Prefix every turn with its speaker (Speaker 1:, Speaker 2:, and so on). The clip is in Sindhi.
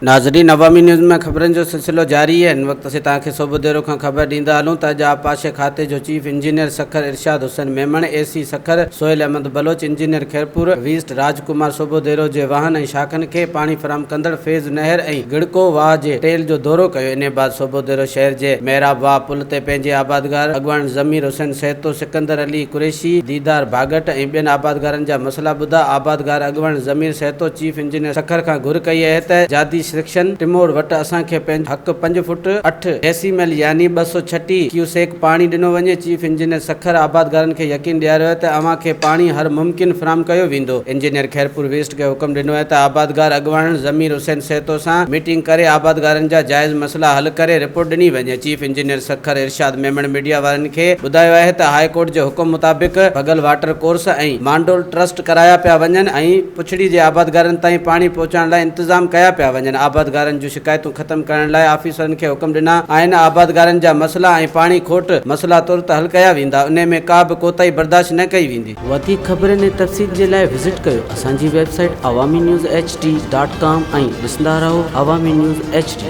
Speaker 1: ناظرين عوامي نيوز ۾ خبرن جو سلسلو جاري آهي هن وقت اسين توهان کي صوڀوديرو کان خبر ڏيندا هلون ته اڄ آبپاشي کاتي جو chief engineer Sukkur Irshad Hussain Memon, A C Sukkur Sohail Ahmed Baloch, engineer Khairpur west Raj Kumar Sobhodero جي واهن ۽ شاخن کي پاڻي فراهم ڪندڙ فيض نهر ۽ گڙڪو واهه جي ٽيل جو دورو ڪيو انهي بعد صوڀوديرو شهر جي محراب واهه پل تي پنهنجي آبادگار اڳواڻ ضمير حسين سهتو، سڪندر علي قريشي، ديدار ڀاڳٽ ۽ ٻين آبادگارن جا مسئلا ٻڌا آبادگار اڳواڻ ضمير سهتو چيف انجنيئر سکر کان گهر ڪئي اهي ته جادي سيڪشن ٽموڙ وٽ اسان کي پنهنجو حق پنج فوٽ اٺ ڊيسي ميل يعني 236 ڪيوسيڪ پاڻي ڏنو وڃي. چيف انجنيئر سکر آبادگارن کي يقين ڏياريو آهي ته اوهان کي پاڻي هر ممڪن فراهم ڪيو ويندو. انجنيئر خيرپور ويسٽ کي حڪم ڏنو آهي ته آبادگار اڳواڻن ضمير حسين سهتو سان ميٽنگ ڪري آبادگارن جا جائز مسئلا حل ڪري رپورٽ ڏني وڃي. Chief engineer Sukkur Irshad Memon media وارن کي ٻڌايو آهي ته هاء ڪورٽ جي حڪم مطابق Bhagal water course ۽ Mandol trust ڪرايا پيا وڃن ۽ پڇڙي جي آبادگارن تائين پاڻي پهچائڻ لاء انتظام ڪيا پيا وڃن، آبادگارن جون شڪايتون ختم ڪرڻ لاء آفيسرن کي حڪم ڏنا آهن، آبادگارن جا مسئلا ۽ پاڻي کوٽ مسئلا ترت حل ڪيا ويندا، انهي ۾ ڪا به ڪوتاهي برداشت نه ڪئي ويندي. وڌيڪ خبرن ۽ تفصيل جي لاء وزٽ ڪيو اسان جي website Awami news H D dot com ۽ ڏسندا رهو عوامي نيوز ايڇ ڊي.